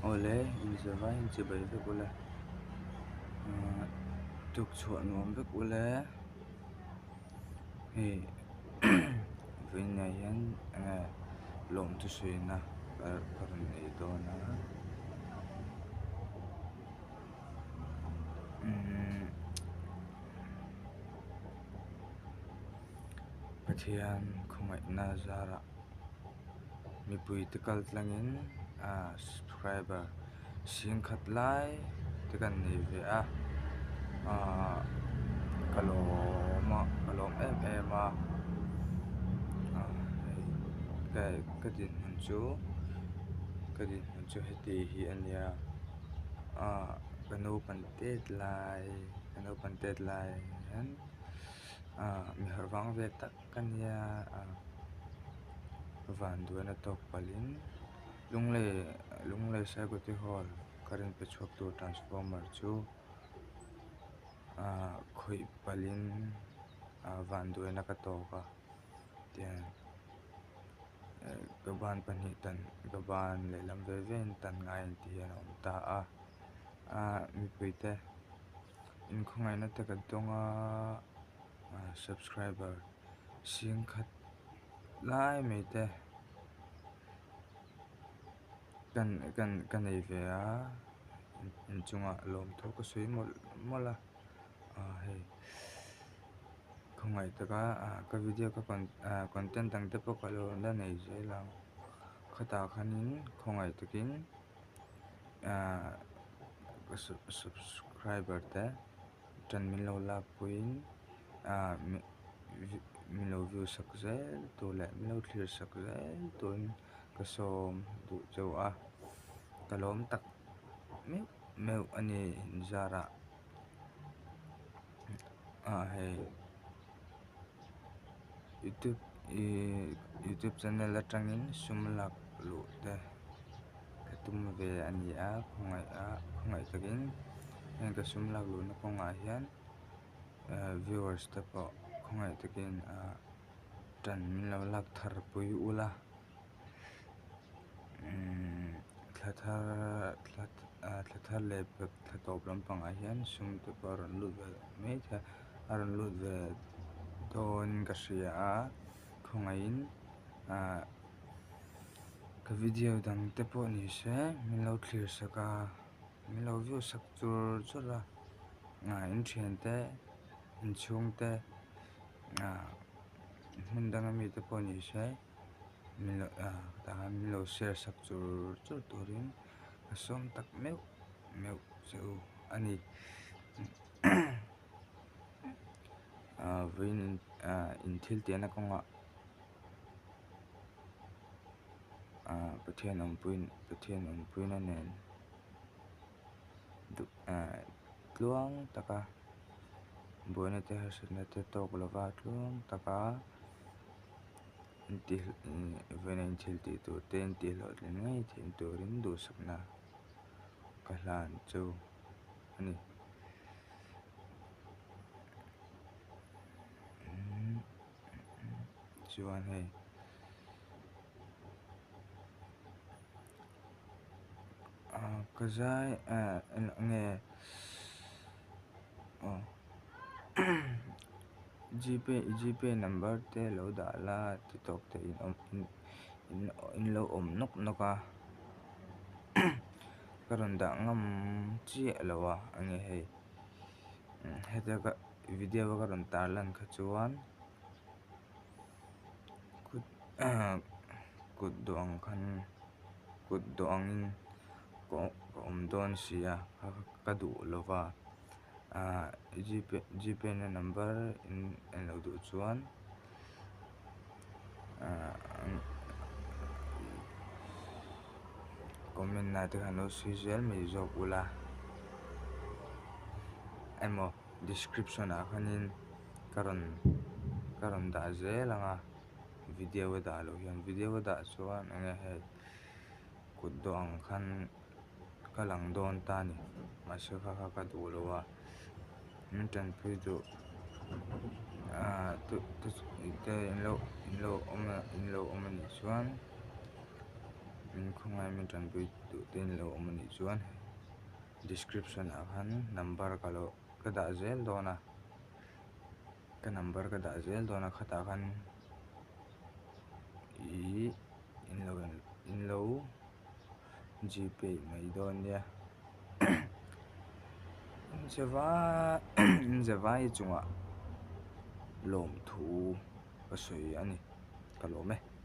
Awle inzavaiin chibai vek ula ahh tukchhuah nuam vek ula hei vawiinah hian enge lawmthu sawina ka rawn nei dawn a umm Pathian khawngaihna zarah. Mipui te kal tlangin ah subscriber singkhat lai te kan nei ve a ah ka lawm a ka lawm em em a ah hei ka dinhmun chu ka dinhmun chu heti hi a nia ah ka naupang tet lai ka naupang tet lai hian ah mi harh vang ve tak. Ka nia a vanduaina tawk palhin Lunglei Lunglei Saikawti Hall current pe chhuak tur transformer chu ah khawih palhin ah vanduaina ka tawk a tiang ka ban pahnih tan ka ban lehlam ve ve in tan ngai ang tih hian a awm ta a ah mipui te inkhawngaihna te ka dawng a. Subscriber singkhat lai mai te kan kan ka nei ve a inchungah lawmthu ka sawi mawlh mawlh a ah hei khawngaih taka ah ka video ka ah content dang te pawh ka lo la nei zel ang khatah khanin khawngaih takin ah subscriber te. Ṭan min lo lak puiin ah min lo view sak zel tur leh min lo thlir sak zel turin ka sawm duh chauh a ka lawm tak meuh meuh a ni inzarah ah hei youtube ihh youtube channel atangin sum lak luh te. Ka tum ve a ni a khawngaih a khawngaih takin heng ka sum lak luhna kawngah hian eh viewers te pawh khawngaih takin ah tan min lo lak thar pui ula umm thla thar thla ah thla thar leh thla tawp lampangah hian sum te pawh a rawn lut ve mai thei a a rawn lut ve dawn ka hria a khawngaihin ah. Ka video dang te pawh ni se min lo thlir sak a min lo view sak chur chur a ah in thian te in chhung te ah hmun danga mi te pawh ni se min lo ah tah hian min lo share sak chur chur turin ka sawm tak meuh meuh che u a ni ah vawiin ah in thil tihna kawngah. Ah Pathian awmpui Pathian awmpuina nen duh ah tluang taka buaina te harsatna te tawk lova tluang taka intih vawiin a inthil tih tur te intih hlawhtlin ngei theih turin duhsakna ka hlan chu a ni. Chuan hei ah ka zai ah eng nge aw gpay gpay number te lo dah la ti tawk te in awm in in lo awm nawk nawk a ka rawn dah ngam chiah lo a eng nge hei hetia ka video a ka rawn tarlan kha chuan. Kut kut dawh ang khan kut dawh angin ka awm dawn si a ka duh lo va ah gpay gpay na number in en loh duh chuan ah comment ah te khan lo sawi zel mai zawk ula emaw description ah khanin. Ka rawn ka rawn dah zel ang a video a dah loh hian video a dah chuan eng nge hei kut dawh ang khan ka lang dawn ta a ni mahse kha kha ka duh lo a min tanpui duh ah te in lo in lo awm in lo awm a nih chuan. Min khawngaih min tanpui duh te in lo awm anih chuan description ah khan number ka lo ka dah zel dawn a ka number ka dah zel dawn a khatah khan ihh in lo in lo gpay mai dawn nia inzevai chungah lawmthu ka sawi a ni ka lawm e.